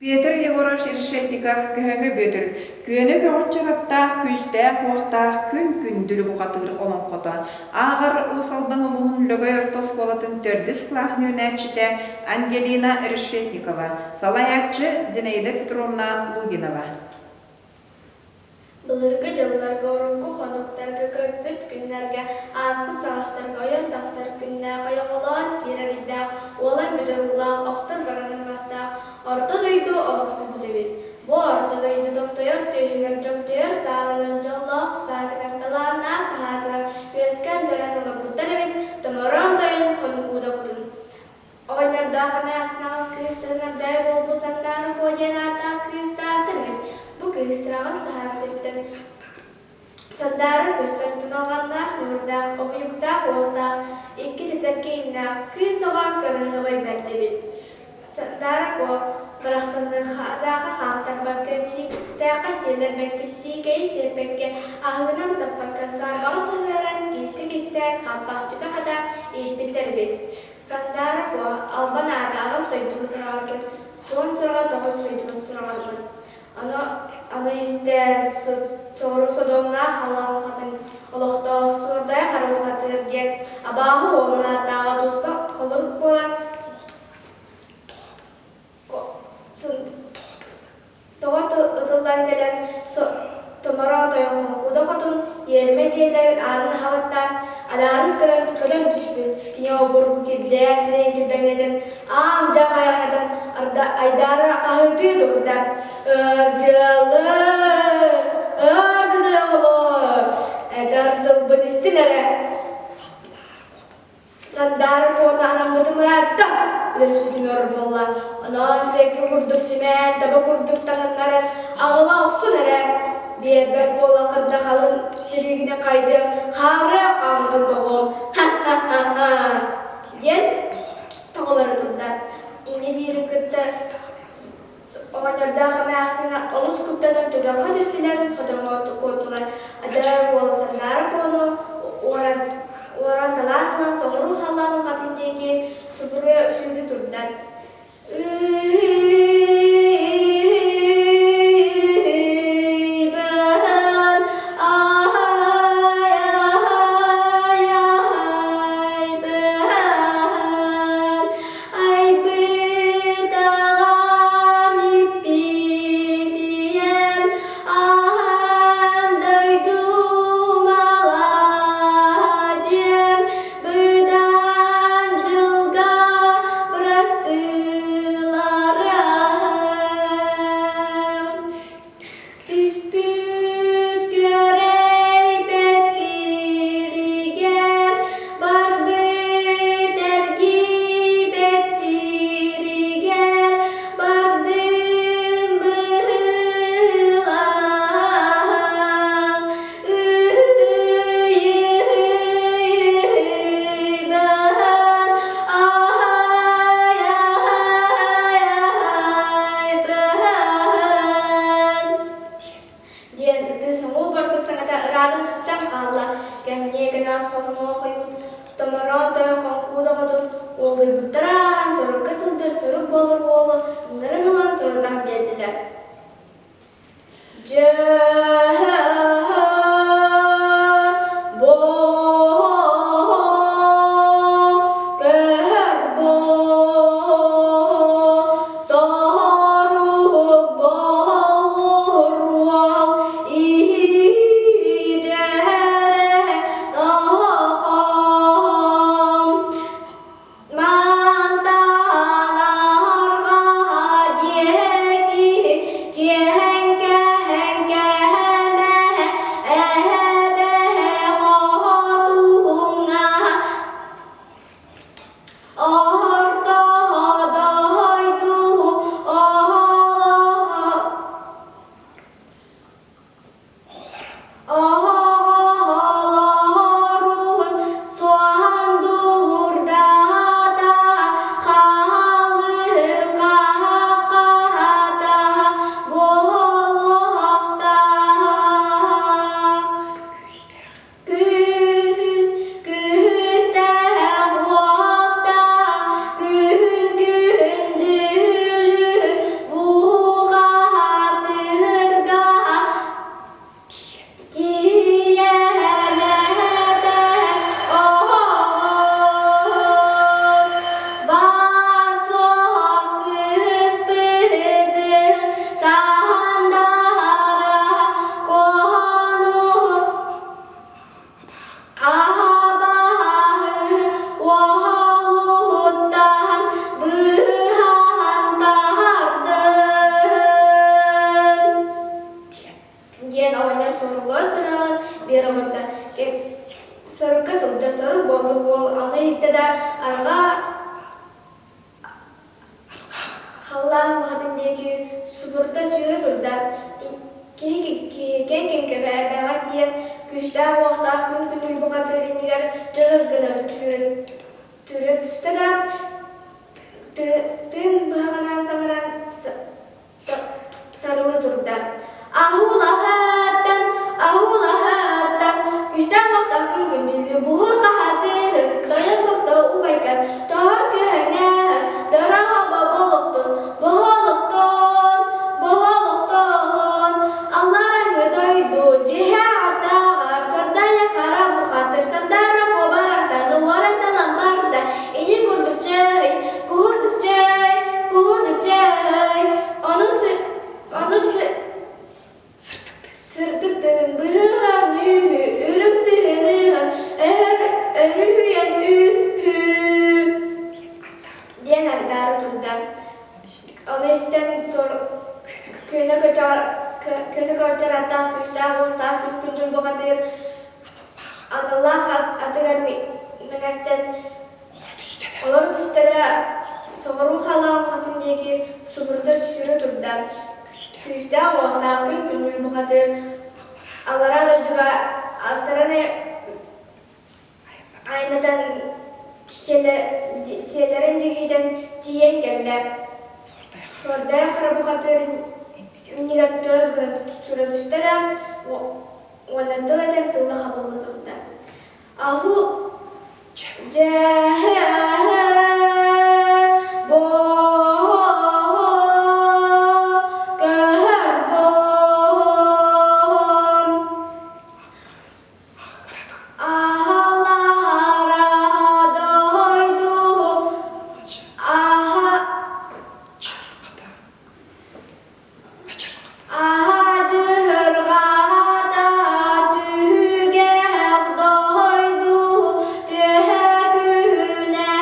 Петр Егорович Решетников Көһөҥө Бүөтүр күөнэ көҕүччэр аттаах, күүстээх-уохтаах күн күндүл бухатыыр олоҥхото. Ааҕар Уус Алдан улууһун Лөгөй орто оскуолатын төрдүс кылааһын үөрэнээччитэ Ангелина Решетникова, салайааччы Зинаида Петровна Лугинова. Былыргы дьылларга урукку хонуктарга көппүт күннэргэ ааспыт саҕахтарга ойон тахсар күннээх ойоҕолоон киирэр ыйдаах уолан бүтэр уулаах охтор баранар мастаах орто дойду олохсуйбут эбит. Бу орто дойду томтойор түөһүгэр дьомтойор саалыгар дьоллоох саатыгар талааннаах таһаатыгар үөскээн төрөөн олорбуттар эбит томороон тойон хонукууда хотун. Оҕонньордоох эмээхсин аҕыс кыыстарын Ардай буолбут Сандаара Куо диэн ааттаах кыыстаахтар эбит. Бу кыыс сыраҕын саһаан сиртэн Сандаара көстөр туналҕаннаах ньуурдаах, обуйуктаах уостаах, икки тэтэркэ иҥнээх кыыс оҕо кыраһыабай бэрт эбит. Сандаара Куо барахсаныахадаахха хаамтарбакка, сииктээххэ сиэллэрбэккэ, сиикэйи сиэппэккэ, аһыынан саппакка, саарбаҕа сыһыаран, киискэ кистээн, хаппахчыга хатаан ииппиттэр эбит. Сандаара Куо албан аата аҕыс дойдуну сураҕырбыт, суон сураҕа тоҕус дойдуну сураҕырбыт. Аны, аны истэн соҕуруу содуомнаах халлаан хатыҥ олохтоох Суордай Харабухатыыр диэн абааһы уолун ааттааҕа туспа холорук буолан Тоҕо ытыллан кэлэн томороон тойон Хоҥкууда хотун иэримэ дьиэлэрин аанын аһаҕыттаан адаарыс гынан көтөн түспүт. Кини обургу кирдээх сирэйин килбэҥнэтэн аам-дьаам айаҕынатан айдаара хаһыытыы турда: «Ырдьылы! Ырдыды оҕолоор! Этэр тылбын истин эрэ! Сандаара Куота анаммытым ыраатта, үөспүтүм өр буолла, онон сэкки курдук симээн, таба курдук таҥыннаран аҕыла охсун эрэ, биэрбэт буола кырдахалын тириигинэ хайдыам, хаарыа хааммытын тоҕуом, ха-ха-ха-ха диэн тоҕолоро турда. Инньэ диирин кытта Оҕонньордоох эмээхсинэ олус куттанан түгэххэ түстүлэр, хотоҥҥо куоттулар. Адьарай уол Сандаара Куону уоран, уоран талаан ылан соҕуруу халлаан ухатын диэки субуруйа сүүрдэ турда. Ыһыыбын аһай аһай аһайбын Айбыт аҕам иппит ийэм аһаан дойдум алаһа дьиэм быдан дьылга бырастыыларым. Түспүт күөрэйбэт сиригэр, барбыт эргийбэт сиригэр, бардым быһыылаах. Ыһый-ыһый-ыһый-баһан, аһай, аһай, аһай, баһан. Диэн ытыы соҥуу барбыт саҥата ыраатан сүтэн хаалла. Кэмниэ кэнэҕэс хотунуо хойут томороон тойон хоҥкуу доҕотун уолуйбуттара ааҕан сорукка сылдьар сорук буолар уолу ыҥыран ылан сорудах биэрдилэр. Дьэ Мантан арҕаа диэки киэһэҥ кэһэҥ кэһэҥ. Күүстээх-уохтаах күн күнүн бухатыыр иннигэр дьөлөс гына түрө түстэ да, тыын быһаҕынан саҥаран сарылыы турда. Аһуулаһыттан, аһуулаһыттан, күүстээх уохтаах күн күндүлүү буһур хаһатыыһы, тойон бокто убайгар, тоһор күһэҥҥэ, дорого боболохтун, боһолохтон, боһолохтон, аллараңы дойду, дьиһэ атаҕар, сардайа хара бухатыр, сандара куобарахсаны уоран талан барда, ини курдук чэй, куһурдук чэй, куһурдук чэй, ону ону сырдык тыһын быһыһан үһү, үрүҥ тыһыныһын өһөр өрүһүйэн үһү диэн ардаары турда. Ону истэн күөнэ көтөҕөр күөнэ көтөр аттаах күүстээх уохтаах күн күнүн бухатыыр аналлаах атыгар мэҥэстэн олоро түстэ да соҕуруу халаан хатын диэки субурута сүүрэ турда. Күүстээх уохтаах күн күнүн бухатыыр аллараа дойдуга астаран айаннатан сиэлэрин дьигиһитэн тиийэн кэллэ. Суордаах хара бухатыыр иннигэр чорос гына тура түстэ да уонна тыл этэн тылла хабылла турда. Аһу дьэһэ бо көһөр бо Аһа-дьыһырҕаһата түһүгэх дойду түһэ күһүнэ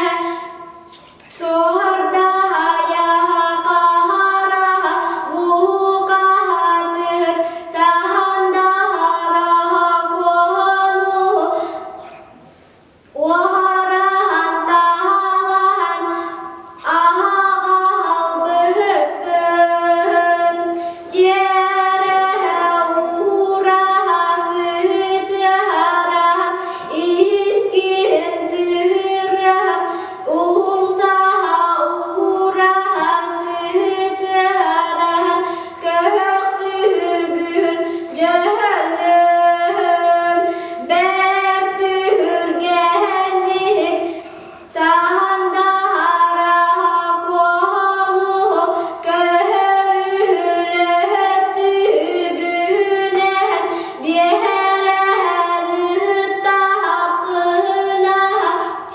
Суһардаһайаһа хаһараһа буһуқаһатыр саһандаһараһа куоһану Уһараһан таһалаһан аһаҕаһал быһыккын Тиэрэһэ уураһа сыһытыһараһан искиһин тыһырыһан Уһумсаһа уураһа сыһытыһараһан көһөхсүһүгүһүн дьөһөлөһөн бэрт түһүргэһэнниһик саһандаһараһа куоһануһу көһөҥүһүлэһэттүһүгүһүнэһэн биэһэрэһэн ыһыттаһа кыһынаһа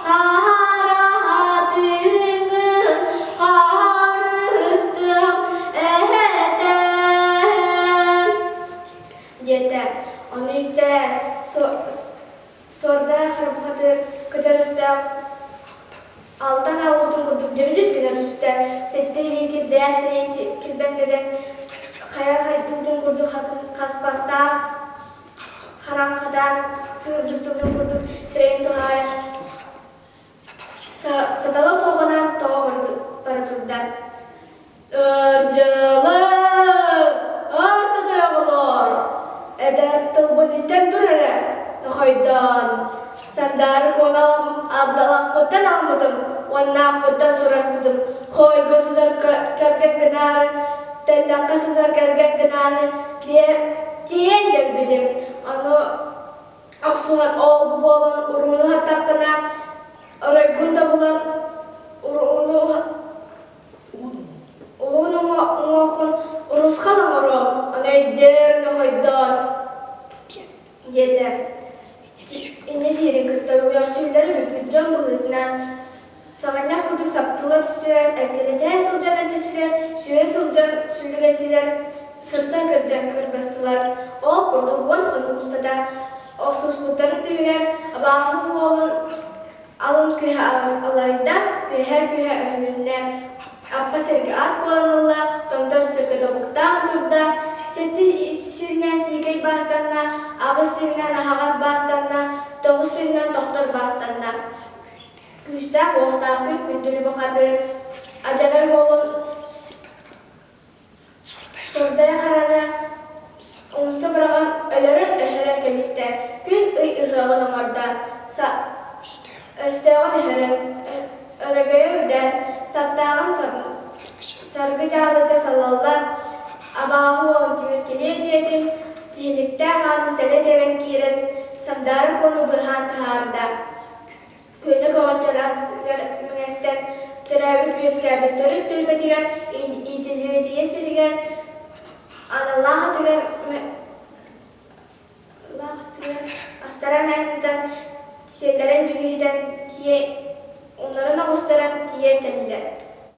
хаһараһа тыһыҥҥыһын хаһарыһыстыам эһэтэм диэтэ. Ону истэ суордаах харбахатыгар көтөр өстөөх алтан аалбытын курдук дьэбидис гына түстэ. Сэттэ илии кирдээх сирэйин килбэҥнэтэн хайа хайдыбытын курдук хаспахтаах хараҥхатаан сыыр быстыбытын курдук сирэйин туһаайан Сатала суоҕунан тоҕо бара турда. Ырдьылы! Орто тойоҕолоор! Этэр тылбын истэн тур эрэ, нохойдоон. Сандаары куоналам абдалаахпыттан алмытым, уоннаахпыттан сураспытым, хоойго сытар кэргэн гынаары, тэллэххэ сытар кэргэн гынааны тиийэн кэлбитим. Ону охсуһан ол-бу буолан урууну уһаттаххына, оройгун тобулан урууну уһун уҥуоххун урусхал оҥоруом, ону өйдөөн, нохойдоон диэтэ. Инньэ диирин кытта үөхсүүллэри бүппүт дьон быһыытынан Саҕынньах курдук саптыла түстүлэр, эккирэтиһэ сылдьан этистилэр, сүөрэ сылдьан сүллүгэстилэр, сырсан кырдьан кырбастылар. Ол курдук уон хонук устата охсуспуттарын түмүгэр абааһы уолун алын күһэ алларыйда, үөһээ күһэ өһүлүннэ. Аппа сиргэ ат буолан ылла, томтор сиргэ тобуктаан турда, сэттэ сиринэн сиикэй баастанна, аҕыс сиринэн аһаҕас баастанна, тоҕус сиринэн тохтор баастанна. Күүстээх уохтаах күн күндүлү бухатыыр, адьарай уолун сурдайа хараны умса быраҕан өлөрөн өһөрөн. кэбистэ, күн-ый ыһыаҕын оҥордо, өстөөҕүн өһөрөн, өрөгөйө үрдээн, саптааҕын саргы дьаалыта салаллан, абааһы уолун тимир килиэ дьиэтин тиһиликтээх аанын тэлэ тэбэн киирэн, Сандаара Куону быыһаан таһаарда. Күөнэ көҕөччөр аттыгар мэҥэстэн, төрөөбүт-үөскээбит төрүт түөлбэтигэр, иитиллибит ийэ сиригэр аналлаах атыгар астаран айаннатан, сиэллэрин дьүһүйүтэн тиийэ, уннарын оҕустаран тиийэн кэллилэр.